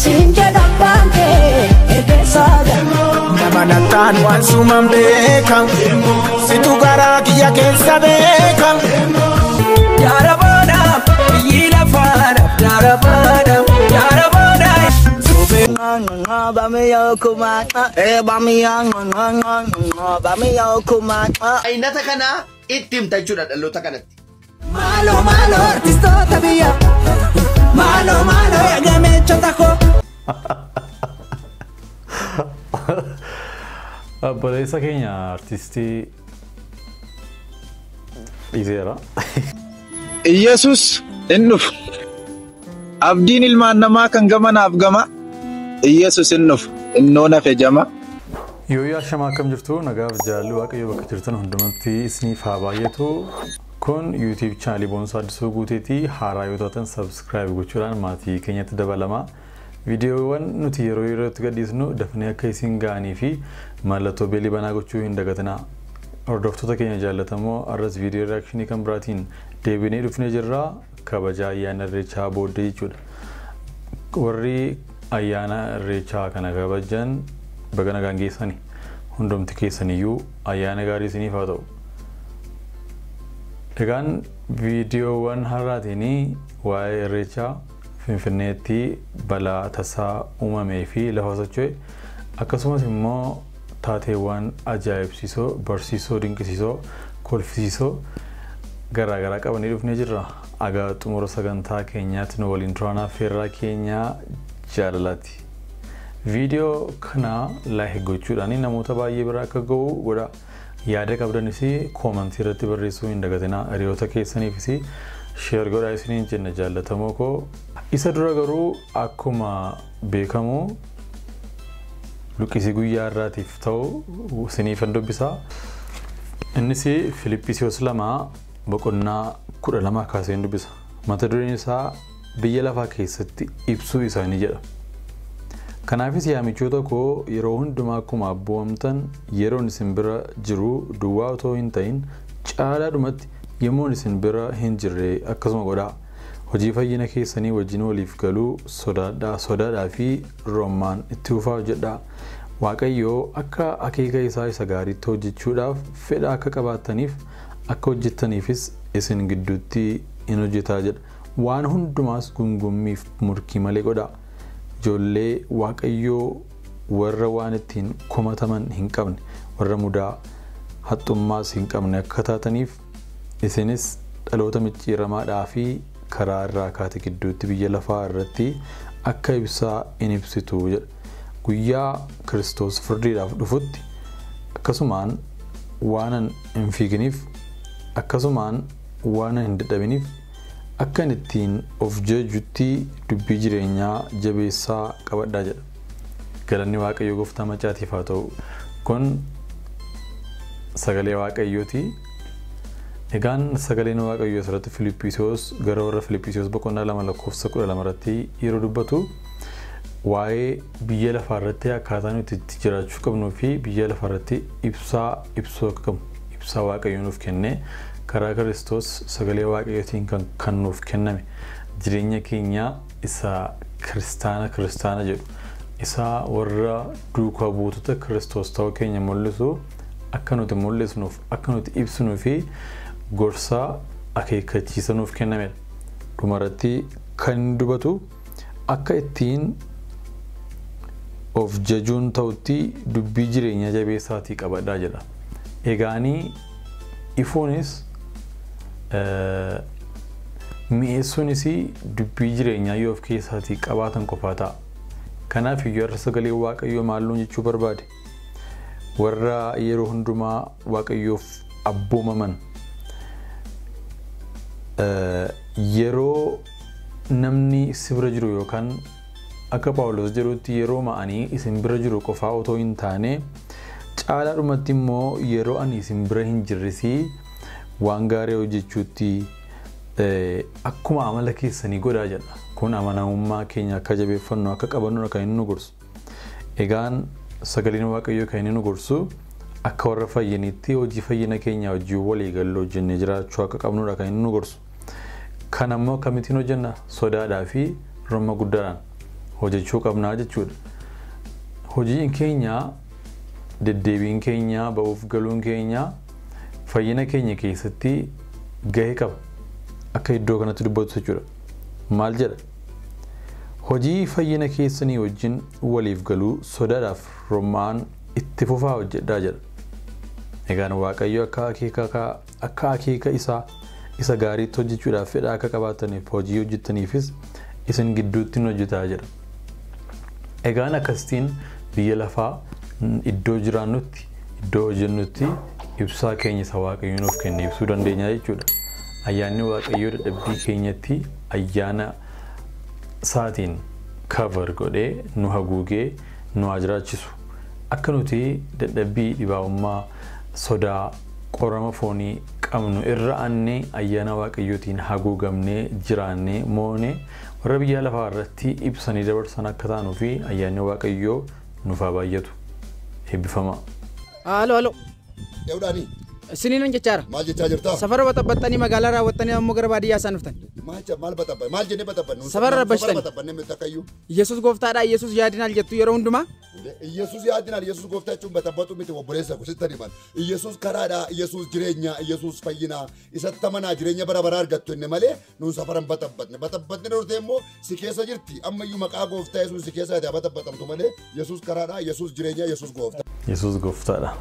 Siin jedha abbaan kee ergeessaa galmoo. Nama nattaan waan suman beeka. Situ garaa kiyya keessa beeka. Jaarabaadha biyyi lafaadha jaarabaadha jaarabaadha. Aynata kana itti himta jechuudha dhaloota kanatti. Maaloo maaloo artistoota biyya maaloo maaloo gameechota koo. Obboleessa keenya artistii dhiiseera. Iyyasuus in dhufu. Abdiin ilmaan namaa kan gamanaaf gama. Iyyasuus in dhufu. Innoo nafe jama. Yooyyaa shamaa akkam jirtu nagaaf jaalli waaqayyo bakka jirtan hundumatti isiniif haa baay'atu. Kun YouTube chaanalii Boonsaa Addisuu Guuteetii haaraa yoo taatan subscribe gochuudhaan maatii keenyatti dabalama. Viidiyoowwan nuti yeroo yerootti gadhiisnu dafnee akka isin ga'anii fi mallattoo beelii banaa gochuu hin dagatinaa. Hordoftoota keenya jaallatamoo arras viidiyoo reakshinii kan biraatiin deebinee dhufnee jirra kabaja ayyaana irreechaa booddee jechuudha. Warri ayyaana irreechaa kana kabajan baga nagaan geessani hundumti keessaniyyuu ayyaana gaarii isiniif haa ta'u. Egaan viidiyoowwan har'aatiin waa'ee irreechaa Finfinneetti balaa tasaa uumamee fi lafa socho'e akkasumas immoo taateewwan ajaa'ibsiisoo, barsiisoo, dinqisiisoo, kolfisiisoo garaagaraa qabanii dhufnee jirra. Egaa xumura sagantaa keenyaatti nu waliin turaa affeerraa keenyaa jaalalaati. Viidiyoo kana like gochuudhaan namoota baay'ee bira akka ga'u godha. Yaada qabdanis koomantii irratti barreessuu hin dagatinaa. Hiriyoota keessaniifis share godhaa isiniin jenna jaallatamoo koo. Isa dura garuu akkuma beekamu luqqisii guyyaa irraatiif ta'u isiniifan dubbisaa. Innis Filiphisiyoos 2 boqonnaa 12 kaaseen dubbisa. Mata dureen isaa biyya lafaa keessatti ibsuu isaanii jedha. Kanaafis yaa michoota koo yeroo hundumaa akkuma abboomamtan yeroon isin bira jiru duwwaa otoo hin ta'in caalaadhumatti yemmuun isin bira hin jirre akkasuma godhaa. Hojii fayyina keessanii wajjin waliif galuu sodaadhaa fi roommaan itti fufaa hojjedhaa. Waaqayyoo akka akeeka isaa isa gaariitti hojjechuudhaaf fedha akka qabaattaniif akka hojjettaniifis isin gidduutti in hojjetaa jedha. Waan hundumaas gungummiif murkii malee godhaa. Ijoollee Waaqayyoo warra waan ittiin komataman hin qabne warra mudaa haxxummaas hin qabne akka taataniif isinis dhaloota micciiramaadhaa fi karaa irraa kaate gidduutti biyya lafaa irratti akka ibsaa in ibsitu jedha. Guyyaa Kiristoos firdiidhaaf dhufutti akkasumaan waan hin fiiginiif akkasumaan waan hin dadhabiniif akkan ittiin of jajutti dubbii jireenyaa jabeessaa qabadhaa jedha. Galanni Waaqayyoo gooftaa macaatiif haa ta'u. Kun sagalee Waaqayyooti. Egaan sagaleen Waaqayyoo asirratti Filiphisiyoos gara warra Filiphisiyoos boqonnaa 2 lakkoofsa 12 irratti yeroo dubbatu waa'ee biyya lafaa irratti akkaataa nuti itti jiraachuu qabnuu fi biyya lafaa irratti ibsaa ibsuu akka qabnu ibsaa Waaqayyoo nuuf kennee karaa Kiristoos sagalee Waaqayyootiin kan nuuf kenname jireenya keenya isa kiristaana jedhu isa warra duukaa buutota Kiristoos ta'uu keenya mul'isu akka nuti mul'isnuuf akka nuti ibsinuu fi gorsa akeekkachiisa nuuf kennamedha. Dhumarratti kan dubbatu akka ittiin of jajuun ta'utti dubbii jireenya jabeessaatii qabadhaa jedha. Egaanii ifuunis mi'eessuunis dubbii jireenyaa yoo of keessaatii qabaatan qofaa ta'a. Kanaaf iyyuu har'a sagalee Waaqayyoo maalluun jechuu barbaade warra yeroo hundumaa Waaqayyoof abboomaman yeroo namni si bira jiru yookaan akka Phaawulos jedhutti yeroo ma'anii isin bira jiru qofaa otoo hin taane caalaadhumatti immoo yeroo ani isin bira hin jirrisii waan gaarii hojjechuutti akkuma amala keessanii godhaa jedha. Kun amanamummaa keenya akka jabeeffannu akka qabannu kan inni nu gorsu. Egaan sagaleen Waaqayyoo kan inni nu gorsu akka warra fayyiniitti hojii fayyina keenya hojii walii galuu hojjennee jiraachuu akka qabnudha kan inni nu gorsu. Kan ammoo akkamittiin hojjenna? Sodaadhaa fi romma guddaadhaan. hojjechuu qabnaa jechuudha. Hojiin keenya, deddeebiin keenya, ba'uuf galuun keenya fayyina keenya keessatti gahee qaba. Akka iddoo kanatti dubbatu jechuudha. Maal jedha? Hojii fayyina keessanii wajjin waliif galuu sodaadhaaf rom'aan itti fufaa hojjedhaa jedha. Egaan Waaqayyo akka akeeka isaa isa gaariitti hojjechuudhaaf fedha akka qabaataniif hojii hojjetaniifis isin gidduutti hin hojjetaa jedha. Egaan akkasitiin biyya lafaa iddoo jiraannutti, iddoo hojjennutti ibsaa keenya isa Waaqayyo nuuf kenne ibsuu dandeenya jechuudha. Ayyaanni Waaqayyoo dadhabbii keenyatti ayyaana isaatiin cover godhee nu haguugee nu haa jiraachisu. Akka nuti dadhabbii dhibaa'ummaa, sodaa, qorama foonii qabnu irra aannee ayyaana Waaqayyootiin haguugamnee jiraannee moonee warra biyya lafaa irratti ibsanii dabarsan akka taanuu fi ayyaanni Waaqayyoo nuuf haa baay'atu. Eebbifamaa. Halo, halo. Eewudhaanii. Isiniin jechaara. Maal jechaa jirtaa? Safara baxabbaxxanii magaalaa raawwattanii ammoo gara baadiyyaa isaan dhuftan. Maal baxabban? Maal jennee baxabbannu? Safara rabbashitani. Safara baxabbannee miti akkayyuu. Yesuus gooftaadha, Yesuus yaadinaal jettu yeroo hundumaa. Yesuus yaadinaal, Yesuus gooftaa jechuun baxabbatu miti obboleessa ko sitti himan. Yesuus karaadha, Yesuus jireenya, Yesuus fayyinaa, isatti amanaa jireenya bara baraa argattu inni malee nuun safara hin baxabbatne. Baxabbatne dhortee immoo si keessa jirti. Ammayyuu maqaa gooftaa Yesuus si keessa haa baxabbatamtu malee Yesuus karaadha, Yesuus jireenya, Yesuus gooftaa. Yesuus gooftaadha.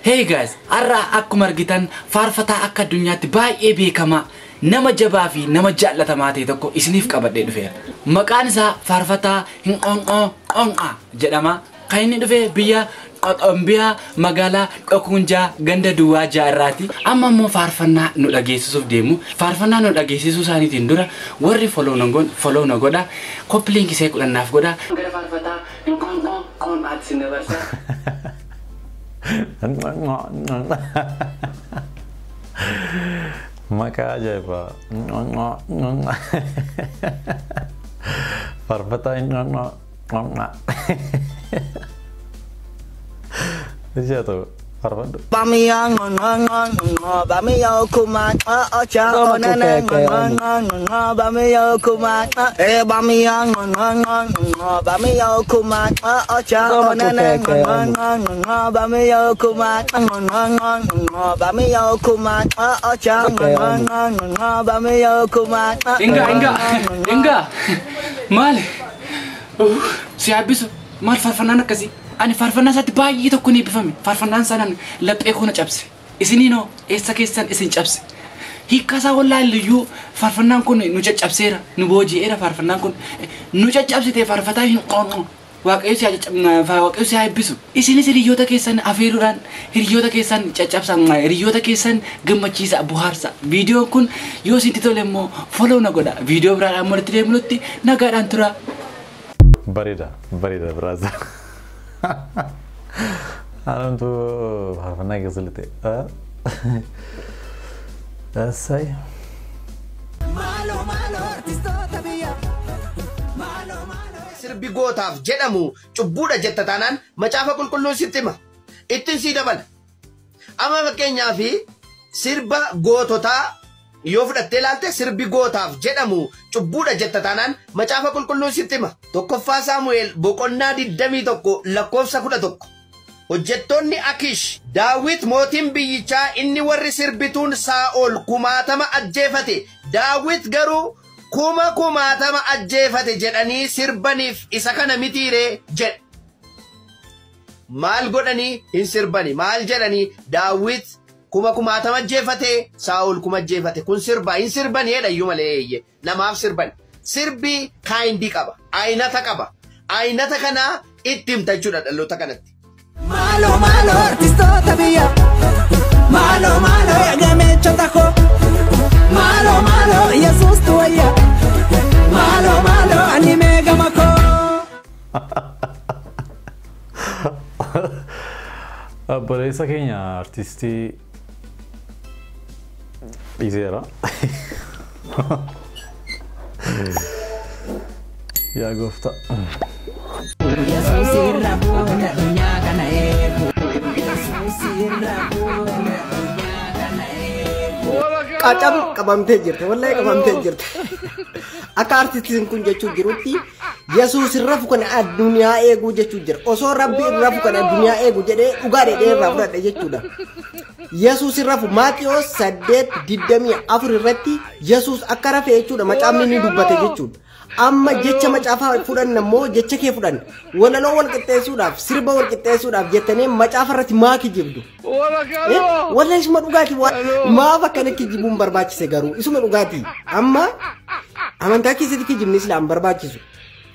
Hey guys, har'a akkuma argitan faarfataa akka addunyaatti baay'ee beekamaa nama jabaa fi nama jaallatamaa ta'e tokko isiniif qabadhee dhufeera. Maqaan isaa faarfataa Hinqonqoo Qonqaa jedhama. Kan inni dhufe biyya Qoxombiyaa magaalaa Dhokunjaa ganda Duwwaa Jaarraati. Amma immoo faarfannaa nu dhageessisuuf deemu. Faarfannaa nu dhageessisuu isaaniitiin dura warri follow na godhan follow na godha. Copy link isee kudhannaaf godha. Gara faarfataa Hinqonqoo Qonqaatti isin dabarsa. Maqaa ajaa'ibaa. Faarfataa Ishee ta'u faarfadhu. Inga, inga, inga. Maali? Si yaabbisu maal faarfannaan akkasii? Ani faarfannaa isaatti baay'ee tokko ni eebbifame. Faarfannaan isaa nan laphee koo na cabse. Isiniinoo eessa keessan isin cabse? Hiikkaa isaa wallaalliyyuu faarfannaan kun nu caccabseera, nu booji'eera faarfannaan kun. Nu caccabsite faarfataa hin qoonqoo. Waaqayyo si haa eebbisu. Isinis hiriyoota keessan afeeruudhaan hiriyoota keessan caccabsaa, hiriyoota keessan gammachiisa, bohaarsa. Viidiyoon kun yoo isinitti tole immoo follow na godha. Viidiyoo biraadhaan walitti deemnutti nagaadhaan tura. Bareeda, bareeda brother. Anumtu faarfannaa keessa lixee. Assay. Maaloo maaloo artistoota biyya. Maaloo maaloo. Sirbi gootaaf jedhamu cubbuudha jetta taanaan macaafa qulqulluun sitti hima. Ittiin sii dabala. Amma fakkeenyaaf sirba goototaa yoo fudhattee ilaalte sirbi gootaaf jedhamu cubbuudha jetta taanaan macaafa qulqulluun sitti hima. Tokkoffaa Saamu'eel boqonnaa 21 lakkoofsa 11. Hojjettoonni Akish Daawit mootiin biyyichaa inni warri sirbituun Saa'ol kumaatama ajjeefate Daawit garuu kuma kumaatama ajjeefate jedhanii sirbaniif isa kana mitiiree jedhe. Maal godhanii hin sirbani? Maal jedhanii Daawit kuma kumaatama ajjeefate Saa'ol kuma ajjeefate kun sirba hin sirbani jedha iyyuu malee eeyye namaaf sirban. Sirbi kaayindii qaba, aynata qaba. Aynata kana itti himta jechuudha dhaloota kanatti. Maaloo maaloo artistoota biyya. Maaloo maaloo yaa gameechota koo. Maaloo maaloo Yesuustu wayya. Maaloo maaloo ani meegama koo. Obboleessa keenya artistii dhiiseera. Yaa gooftaa. Yesuus irra buune addunyaa kana eegu. Yesuus irra buune addunyaa kana eegu. Qacam qabamtee jirti. Wallahi qabamtee jirti. Akka artistiin kun jechuun jirutti Yesuus irra kan addunyaa eeguu jechuu jira. Osoo Rabbi irra kan addunyaa eegu jedhee dhugaa dheedhee irraa fudhadhe jechuudha. Yesuus irra Maatiyos 8:24 irratti Yesuus akka rafe jechuudha macaafni ni dubbate jechuudha. Amma jecha macaafa fudhanna immoo jecha kee fudhanna. Walaloo wal qixxeessuudhaaf sirba wal qixxeessuudhaaf jettanii macaafa irratti maa kijibdu? Walla isuma dhugaatii maaf akkana kijibuun barbaachise garuu isuma dhugaatii. Amma amantaa keessatti kijibni islaam barbaachisu.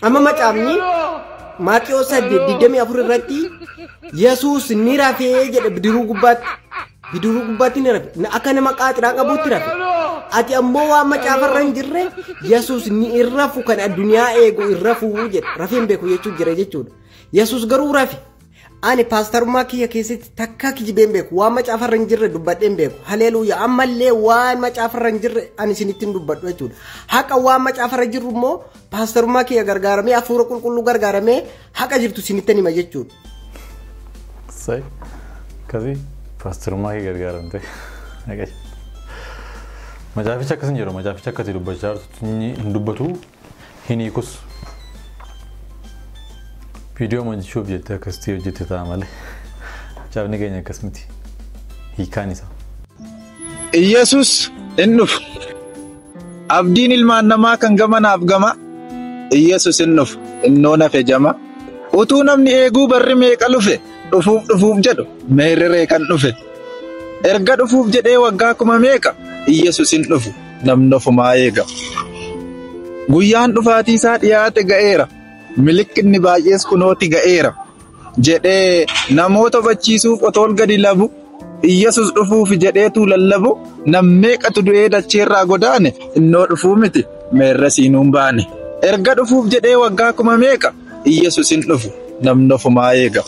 Amma macaafni Maatiyos 8:24 irratti Yesuus ni rafee jedhe bidiruu gubbaatti. Bidiruu gubbaatti ni rafe. Akka nama qaaxiraa qabuutti rafe. Ati ammoo waan macaafarra hin jirre Yesuus ni irrafu kan addunyaa eegu irrafu jedhe. Rafee hin beeku jechuu jira jechuudha. Yesuus garuu rafe. Ani paastarummaa kiyya keessatti takka kijibee hin beeku. Waan macaafarra hin jirre dubbadhee hin beeku. Haleluuyaa. Ammallee waan macaafarra hin jirre ani isinitti hin dubbadhu jechuudha. Haqa waan macaafarra jirru immoo paastarummaa kiyya gargaaramee hafuura qulqulluu gargaaramee haqa jirtu isinitti hima jechuudha. Sai akkasii paastarummaa kee gargaaramte. Macaaficha akkas hin jiru. Macaaficha akkasii dubbachaa jirtu hin dubbatu hin hiikus. Viidiyoo hojjechuuf jettee akkasitti hojjette ta'a malee macaafni keenya akkas miti hiikaan isaa. Iyyasuus hin dhufu. Abdiin ilmaan namaa kan gamanaaf gama. Iyyasuus hin dhufu. Innoo nafe jama. Utuu namni eeguu barri meeqa lufe dhufuuf dhufuuf jedhu meerree kan dhufe. Erga dhufuuf jedhee waggaa kuma meeqa Iyyasuus hin dhufu namni ofumaa eega. Guyyaan dhufaatii isaa dhiyaate ga'eera. Milikkinni baay'ees kunooti ga'eera. Jedhee namoota hubachiisuuf otoo gadi labu Iyyasuus dhufuuf jedheetu lallabu nam meeqatu du'ee dacheerraa godaane innoo dhufuu miti meerre siinuun baane. Erga dhufuuf jedhee waggaa kuma meeqa Iyyasuus hin dhufu namni ofumaa eega.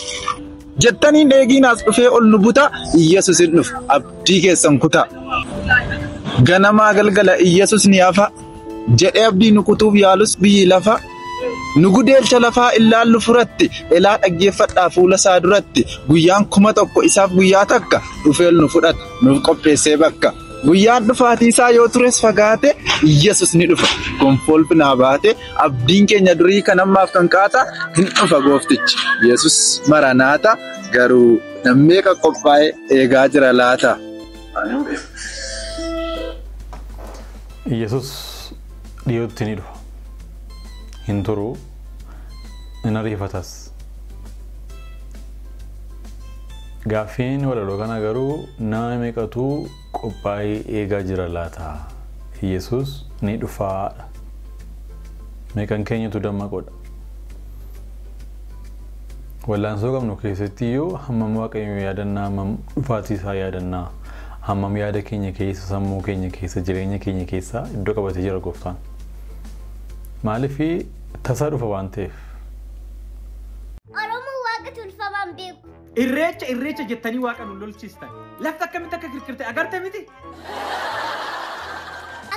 Jettaniin eegiin as dhufee ol nu buta Iyyasuus hin dhufu abdii keessan kutaa. Ganamaa galgala Iyyasuus ni hafa jedhee abdii nu kutuuf yaalus biyyi lafa. Nu gudeelcha lafaa ilaallu furatti elaa dhaggeeffadhaa fuula isaa duratti guyyaan 1000 isaaf guyyaa takka dhufee nu fudhata nuuf qopheessee bakka. Guyyaan dhufaatii isaa yoo tures fagaate Iyyasuus ni dhufa gonfolfinaa baate abdiin keenya durii kan ammaaf kan kaata hin dhufa gooftichi Yesuus maranaata garuu nammeeqa qophaa'ee eegaa jira laata. Iyyasuus dhiyootti ni dhufa. Hin turu hin ariifatas. Gaaffiin walaloo kana garuu nama meeqatu qophaa'ee eegaa jira laata? Iyyasuus ni dhufaadha. Meeqan keenyatu dammaqoodha? Wallaansoo qabnu keessatti iyyuu hammam Waaqayyo yaadannaa, hammam dhufaatii isaa yaadannaa, hammam yaada keenya keessa, sammuu keenya keessa, jireenya keenya keessa iddoo qabatee jira gooftaan. Maaliif tasaa dhufa waan ta'eef. Oromoo waaqa tolfamaan beeku. Irreecha irreecha jettanii waaqa nu lolchiistan. Lafti akkamitti akka kirkirte agarte miti?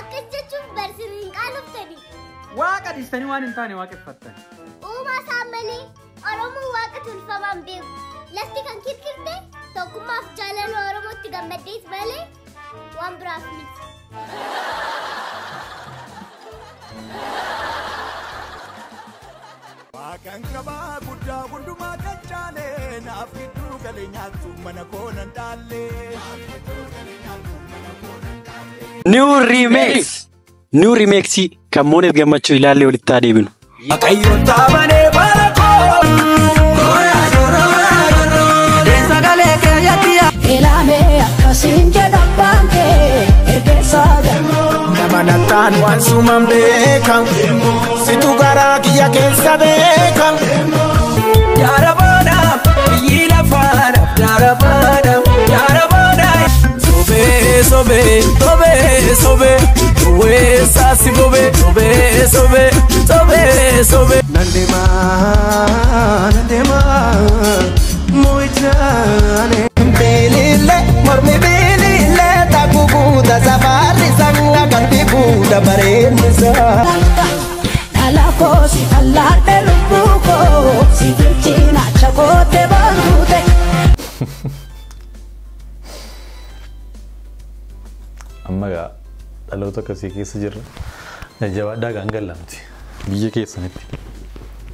Akkas jechuun barsiisni hin qaaloftani. Waaqa dhiistanii waan hin taane waaqeffattan. Uumaa isaa malee Oromoo waaqa tolfamaan beeku. Lafti kan kirkirte tokkummaaf jaalala Oromootti gammaddees malee waan biraaf miti. Waaqaan qabaa guddaa hundumaa kan caale naaf gidduu galee nyaatu mana koo nan dhaalle. New Remix. New Remix kan Mooneef Gammachuu ilaallee walitti haa deebinu. Waaqayyoon taabanee bara koo. Ilaamee akkasiin jedhan kee ergeessaa galmoo. Nama nattaan waan suman beeka situ garaa kiyya keessa beeka. Jaarabaadha biyyi lafaadha jaarabaadha jaarabaadha. Sobee sobee sobee sobee duwwee saasi bobee sobee sobee sobee sobee. Nandeemaa nandeemaa moo'ichaane. Beelile mormi beelile takku guuta safarri sanga qalbii guuta bareednisaa. Dhala koo si fallaadhe lubbuu koo si bilchina chakoote baantuute. Amma egaa dhaloota akkasii keessa jirra. Jajjabaadhaa kan gallamti biyya keessanitti.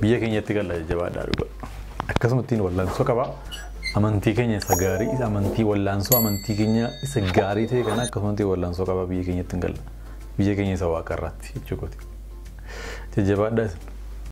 Biyya keenyatti galla jajjabaadhaa dhuga. Akkasumattiin wallaansoo qaba. Amantii keenya isa gaarii, amantii wallaansoo amantii keenya isa gaarii ta'e kana akkasumatti wallaansoo qaba biyya keenyatti hin galla. Biyya keenya isa waaqarraatti jechuudha. Jajjabaadhaa isin.